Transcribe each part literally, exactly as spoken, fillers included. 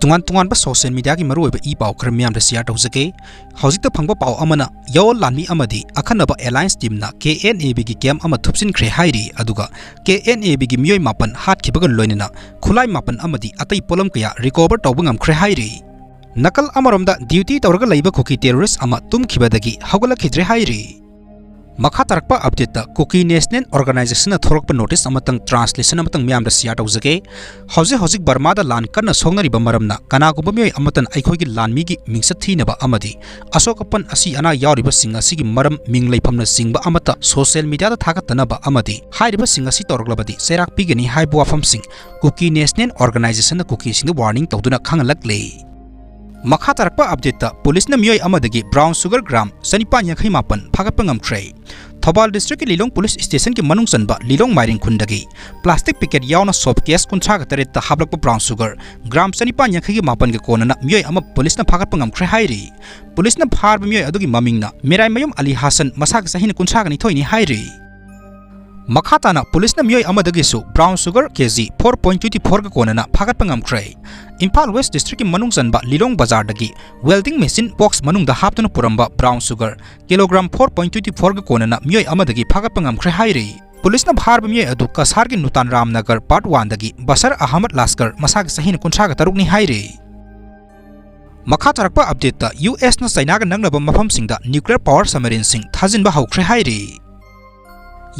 ꯇꯣꯉꯥꯟ ꯇꯣꯉꯥꯟꯕ social mediaꯒꯤ ꯃꯔꯨꯑꯣꯏꯕ ꯏ ꯄꯥꯎ ꯈꯔ ꯃꯤꯌꯥꯝꯗ share ꯇꯧꯖꯒꯦ꯫ ꯍꯧꯖꯤꯛꯇ ꯐꯪꯕ ꯄꯥꯎ ꯑꯃꯅ, ꯌꯥꯑꯣꯜ ꯂꯥꯟꯃꯤ ꯑꯃꯗꯤ ꯑꯈꯟꯅꯕ alliance teamꯅ K N A Bꯒꯤ camp ꯑꯃ ꯊꯨꯞꯆꯤꯟꯈ꯭ꯔꯦ ꯍꯥꯏꯔꯤ꯫ ꯑꯗꯨꯒ K N A Bꯒꯤ ꯃꯤꯑꯣꯏ ꯃꯥꯄꯟ ꯍꯥꯠꯈꯤꯕꯒ ꯂꯣꯏꯅꯅ ꯈꯨꯠꯂꯥꯏ ꯃꯥꯄꯟ ꯑꯃꯗꯤ ꯑꯇꯩ ꯄꯣꯠꯂꯝ ꯀꯌꯥ recover ꯇꯧꯕ ꯉꯝꯈ꯭ꯔꯦ ꯍꯥꯏꯔꯤ꯫ ꯅꯥꯀꯜ ꯑꯃꯔꯣꯝꯗ, duty ꯇꯧꯔꯒ ꯂꯩꯕ ꯀꯨꯀꯤ terrorist ꯑꯃ ꯇꯨꯝꯈꯤꯕꯗꯒꯤ ꯍꯧꯒꯠꯂꯛꯈꯤꯗ꯭ꯔꯦ ꯍꯥꯏꯔꯤ꯫ ꯃꯈꯥ ꯇꯥꯔꯛꯄ updateꯇ Kuki National Organizationꯅ ꯊꯣꯔꯛꯄ notice ꯑꯃꯇꯪ, translation ꯑꯃꯇꯪ ꯃꯤꯌꯥꯝꯗ share ꯇꯧꯖꯒꯦ꯫ ꯍꯧꯖꯤꯛ ꯍꯧꯖꯤꯛ ꯕꯔꯃꯥꯗ ꯂꯥꯟ ꯀꯟꯅ ꯁꯣꯛꯅꯔꯤꯕ ꯃꯔꯝꯅ, ꯀꯅꯥꯒꯨꯝꯕ ꯃꯤꯑꯣꯏ ꯑꯃꯠꯇꯅ ꯑꯩꯈꯣꯏꯒꯤ ꯂꯥꯟꯃꯤꯒꯤ ꯃꯤꯡꯆꯠ ꯊꯤꯅꯕ ꯑꯃꯗꯤ ꯑꯁꯣꯛ ꯑꯄꯟ, ꯑꯁꯤ ꯑꯅꯥ ꯌꯥꯎꯔꯤꯕꯁꯤꯡ ꯑꯁꯤꯒꯤ ꯃꯔꯝ, ꯃꯤꯡ ꯂꯩꯐꯝꯅꯆꯤꯡꯕ ꯑꯃꯠꯇ social mediaꯗ ꯊꯥꯒꯠꯇꯅꯕ ꯑꯃꯗꯤ ꯍꯥꯏꯔꯤꯕꯁꯤꯡ ꯑꯁꯤ ꯇꯧꯔꯛꯂꯕꯗꯤ ꯆꯩꯔꯥꯛ ꯄꯤꯒꯅꯤ ꯍꯥꯏꯕ ꯋꯥꯐꯝꯁꯤꯡ Kuki National Organizationꯅ ꯀꯨꯀꯤꯁꯤꯡꯗ warning ꯇꯧꯗꯨꯅ ꯈꯪꯍꯜꯂꯛꯂꯤ꯫ ꯃꯈꯥ ꯇꯥꯔꯛꯄ updateꯇ, ꯄꯨꯂꯤꯁꯅ ꯃꯤꯑꯣꯏ ꯑꯃꯗꯒꯤ brown sugar gram ꯆꯅꯤꯄꯥꯟ ꯌꯥꯡꯈꯩ ꯃꯥꯄꯟ ꯐꯥꯒꯠꯄ ꯉꯝꯈ꯭ꯔꯦ꯫ ꯊꯧꯕꯥꯜ districtꯀꯤ ꯂꯤꯂꯣꯡ police stationꯒꯤ ꯃꯅꯨꯡ ꯆꯟꯕ ꯂꯤꯂꯣꯡ ꯃꯥꯏꯔꯦꯡ ꯈꯨꯟꯗꯒꯤ plastic packet ꯌꯥꯎꯅ soap case ꯀꯨꯟꯊ꯭ꯔꯥꯒ ꯇꯔꯦꯠꯇ ꯍꯥꯞꯂꯛꯄ brown sugar gram ꯆꯅꯤꯄꯥꯟ ꯌꯥꯡꯈꯩꯒ ꯃꯥꯄꯟꯒ ꯀꯣꯟꯅꯅ ꯃꯤꯑꯣꯏ ꯑꯃ ꯄꯨꯂꯤꯁꯅ ꯐꯥꯒꯠꯄ ꯉꯝꯈ꯭ꯔꯦ ꯍꯥꯏꯔꯤ꯫ ꯄꯨꯂꯤꯁꯅ ꯐꯥꯔꯕ ꯃꯤꯑꯣꯏ ꯑꯗꯨꯒꯤ ꯃꯃꯤꯡꯅ ꯃꯤꯔꯥꯏꯃꯌꯨꯝ ꯑꯂꯤ ꯍꯥꯁꯟ, ꯃꯁꯥꯒꯤ ꯆꯍꯤꯅ ꯀꯨꯟꯊ꯭ꯔꯥꯒ ꯅꯤꯊꯣꯏꯅꯤ ꯍꯥꯏꯔꯤ꯫ ꯃꯈꯥ ꯇꯥꯅ, ꯄꯨꯂꯤꯁꯅ ꯃꯤꯑꯣꯏ ꯑꯃꯗꯒꯤꯁꯨ brown sugar K G four point twenty fourꯒ ꯀꯣꯟꯅꯅ ꯐꯥꯒꯠꯄ ꯉꯝꯈ꯭ꯔꯦ꯫ ꯏꯝꯐꯥꯜ West districtꯀꯤ ꯃꯅꯨꯡ ꯆꯟꯕ ꯂꯤꯂꯣꯡ ꯕꯖꯥꯔꯗꯒꯤ welding machine box ꯃꯅꯨꯡꯗ ꯍꯥꯞꯇꯨꯅ ꯄꯨꯔꯝꯕ brown sugar kilogram four point twenty fourꯒ ꯀꯣꯟꯅꯅ ꯃꯤꯑꯣꯏ ꯑꯃꯗꯒꯤ ꯐꯥꯒꯠꯄ ꯉꯝꯈ꯭ꯔꯦ ꯍꯥꯏꯔꯤ꯫ ꯄꯨꯂꯤꯁꯅ ꯐꯥꯔꯕ ꯃꯤꯑꯣꯏ ꯑꯗꯨ ꯀꯁꯥꯔꯒꯤ ꯅꯨꯇꯥꯟ ꯔꯥꯝꯅꯒꯔ part oneꯗꯒꯤ ꯕꯁꯔ ꯑꯍꯃꯗ ꯂꯥꯁꯀꯔ, ꯃꯁꯥꯒꯤ ꯆꯍꯤꯅ ꯀꯨꯟꯊ꯭ꯔꯥꯒ ꯇꯔꯨꯛꯅꯤ ꯍꯥꯏꯔꯤ꯫ ꯃꯈꯥ ꯇꯥꯔꯛꯄ updateꯇ, USꯅ ꯆꯩꯅꯥꯒ ꯅꯛꯅꯕ ꯃꯐꯝꯁꯤꯡꯗ nuclear power submarineꯁꯤꯡ ꯊꯥꯖꯤꯟꯕ ꯍꯧꯈ꯭ꯔꯦ ꯍꯥꯏꯔꯤ꯫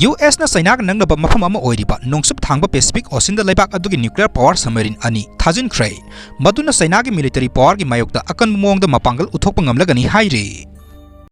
USꯅ ꯆꯩꯅꯥꯒ ꯅꯛꯅꯕ ꯃꯐꯝ ꯑꯃ ꯑꯣꯏꯔꯤꯕ ꯅꯣꯡꯆꯨꯞ ꯊꯪꯕ Pacific Oceanꯗ ꯂꯩꯕꯥꯛ ꯑꯗꯨꯒꯤ nuclear power submarine ꯑꯅꯤ ꯊꯥꯖꯤꯟꯈ꯭ꯔꯦ꯫ ꯃꯗꯨꯅ ꯆꯩꯅꯥꯒꯤ military powerꯒꯤ ꯃꯥꯌꯣꯛꯇ ꯑꯀꯟꯕ ꯃꯑꯣꯡꯗ ꯃꯄꯥꯡꯒꯜ ꯎꯠꯊꯣꯛꯄ ꯉꯝꯂꯒꯅꯤ ꯍꯥꯏꯔꯤ꯫